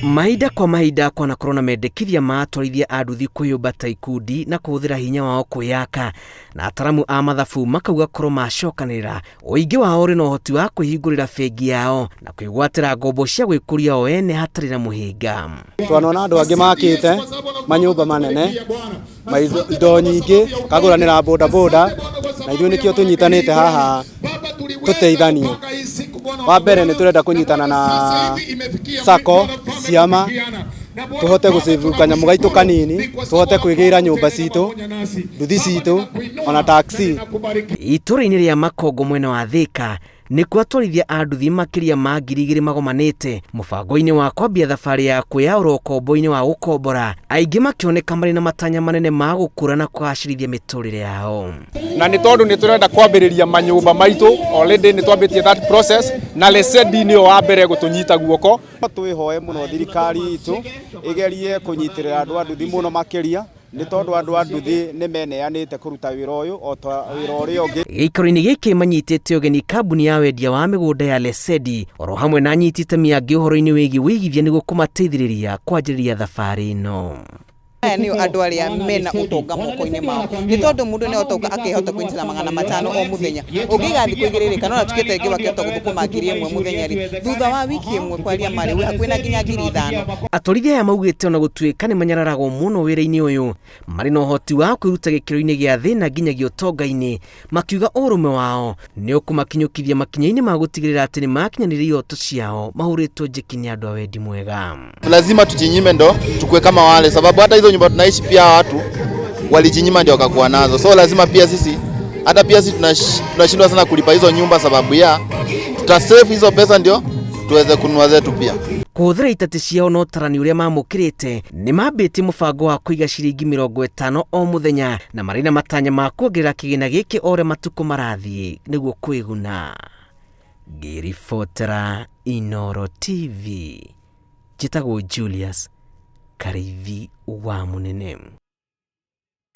Mahinda kwa mahinda kwanakorwo na mendekithia ma atwarithia a nduthi kwĩyũmba ta ikundi na kũhũthĩra hinya wao kwĩyaka, na ataramu a mathabu makauga korwo macokanĩrĩra, ũingĩ wao ũrĩ na ũhoti wa kwĩhingũrĩra bengi yao na kwĩgwatĩra ngombo cia gwĩkũria o ene hatarĩ na mũhĩnga. Twanona andũ angĩ makĩte manyũmba manene ma indo nyingĩ kagũranĩra bodaboda na ithuĩ nĩkĩo tũnyitanĩte haha tũteithanie. Wa mbere nĩ tũrenda kũnyitana na sacco ciama tũhote gũ save kanyamũ gaitũ kanini tũhote kwĩgĩra nyũmba citũ, nduthi citũ ona taxi. Itũũra-inĩ rĩa Makongo mwena wa Thĩka nĩkuo atwarithia a nduthi makĩria ma 2000 magomanĩte mũbango-inĩ wa kwambia thabarĩ ya kwĩyaũra ũkombo-inĩ wa gũkombora, aingĩ makĩoneka marĩ na matanya manene ma gũkũra na kũgacĩrithia mĩtũrĩre yao. Na nĩ tondũ nĩ tũrenda kwambĩrĩria manyũmba maitũ, already nĩ twambĩtie that process, na Lesedi nĩyo wa mbere gũtũnyita guoko. Twĩhoe mũno thirikari itũ ĩgerie kũnyitĩrĩra andũ a nduthi mũno makĩria, nĩ tondũ andũ a nduthi nĩ meneanĩte kũruta wĩra ũyũ o ta wĩra ũrĩa ũngĩ. Gĩikaro-inĩ gĩkĩ manyitĩte ũgeni kambuni ya wendia wa mĩgũnda ya Lesedi oro hamwe na anyiti itemi angĩ ũhoro-inĩ wĩgiĩ ũigithia nĩguo kũmateithĩrĩria kwanjĩrĩria thabarĩ ĩno. Aya nĩo andũ arĩa mena ũtonga moko-inĩ mao, nĩ tondũ mũndũ nĩ ũtonga akĩhota kũnyitĩra 500 o mũthenya, ũngĩiga thikũ igĩrĩ rĩ, kana ona tuge ta rĩngĩ wakĩhota gũthũkũma 1000 mũthenya rĩ, thutha wa wiki ĩmwe kwaria ma rĩ, wĩ hakuhĩ na nginya 5000. Atwarithia aya maugĩte ona gũtuĩka nĩ manyararagwo mũno wĩra-inĩ ũyũ, marĩ na ũhoti wa kwĩruta gĩkĩro-inĩ gĩa thĩ na nginyagia ũtonga-inĩ, makiuga ũrũme wao nĩ ũkũmakinyũkithia makinya-inĩ ma gũtigĩrĩra atĩ nĩ makinyanĩria ihoto ciao mahũrĩtwo njeki nĩ andũ a wendi mwega. Lazima tujinyime ndo tukue kama wale, sababu hata hizo nyumba tunaishi pia watu walijinyima ndio wakakuwa nazo, so lazima pia sisi hata pia sisi tunashindwa sana kulipa hizo nyumba sababu ya tutasave hizo pesa ndio tuweze kununua zetu pia. Kũhũthĩra itati ciao na ũtarani ũrĩa mamũkĩrĩte nĩ mambĩtie mũbango wa kũiga ciringi 50 o mũthenya na marĩ na matanya ma kuongerera kĩgĩna gĩkĩ o ũrĩa matukũ marathiĩ nĩguo kwĩguna. Ngĩribotera Inooro TV, njĩtagwo Julius Karĩithi wa Mũnene.